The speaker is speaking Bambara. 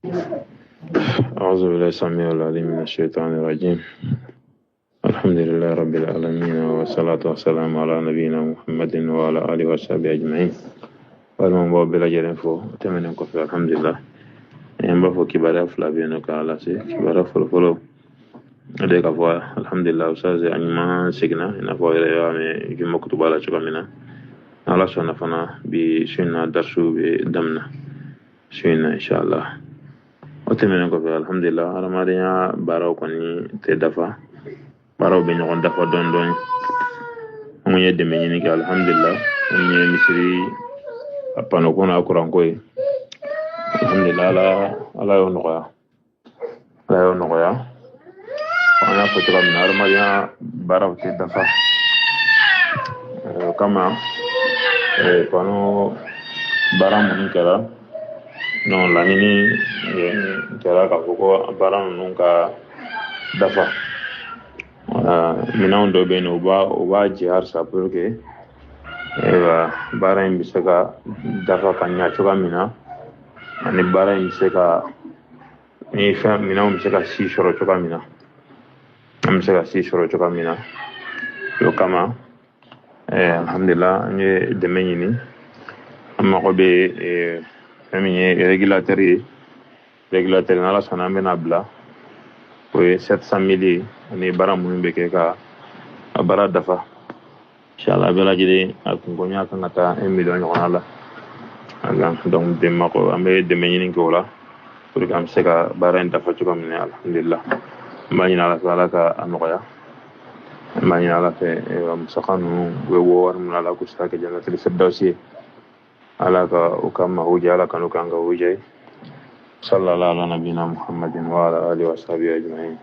أعوذ بالله السميع العليم من الشيطان الرجيم. الحمد لله رب العالمين والصلاة والسلام على نبينا محمد وعلى آله وصحبه أجمعين. Walima n b'aw bɛɛ lajɛlen fo. O tɛmɛnen kɔfɛ, alhamdulillah, n b'a fɔ kibaruya fila bɛ yen nɔ k'a lase. Kibaruya fɔlɔfɔlɔ, o de ye k'a fɔ alhamdulillah, ustaz a ɲuman seginna, i n'a fɔ aw yɛrɛ y'a mɛn juma kutuba la cogoya min na. Ala sɔnna fana, bi su in na darisu bɛ daminɛ su in na, inshallah. O tɛmɛnen kɔfɛ, alhamdulillah, hadamadenya baaraw kɔni tɛ dafa, baaraw bɛ ɲɔgɔn dafa dɔɔni dɔɔni. An kun ye dɛmɛ ɲini kɛ, alhamdulillah, an ye misiri a panoko n'a kuranko ye. Alhamdulillah, ala y'o nɔgɔya, ala y'o nɔgɔya. An y'a fɔ cogoya min na, hadamadenya baaraw tɛ dafa. O kama pano baara minnu kɛra, non, laɲini kɛra k'a fɔ ko baara ninnu ka dafa. Minɛnw dɔ bɛ yen nɔ, u b'a jɛ halisa pour que ayiwa baara in bɛ se ka dafa ka ɲa cogoya min na, ani baara in bɛ se ka ni fɛn minɛnw bɛ se ka si sɔrɔ cogoya min na, an bɛ se ka si sɔrɔ cogoya min na. O kama alhamdulillah, an ye dɛmɛ ɲini. An mago bɛ fɛn min ye régulateur ye. Régulateur, n'ala sɔnna, an bɛna bila, o ye 700 mille ye, ani baara minnu bɛ kɛ ka a baara dafa, inshallah. Bɛɛ lajɛlen a kunkoɲa kan ka taa 1 million ɲɔgɔnna la. Donc mako an bɛ dɛmɛ ɲini kɛ o la pour que an bɛ se ka baara in dafa cogo min na. Alhamdulillah, n b'a ɲini ala fɛ, ala ka a nɔgɔya. N b'a ɲini ala fɛ, musaka ninnu u bɛ bɔ wari min na, ala k'u sara kɛ jannatul firdausi ye. Ala ka u ka mago jɛ, ala ka n'u k'an ka hujja ye. Sallallahu ala nabina Muhammadin wa ala alihi wa sahbihi ajma'in.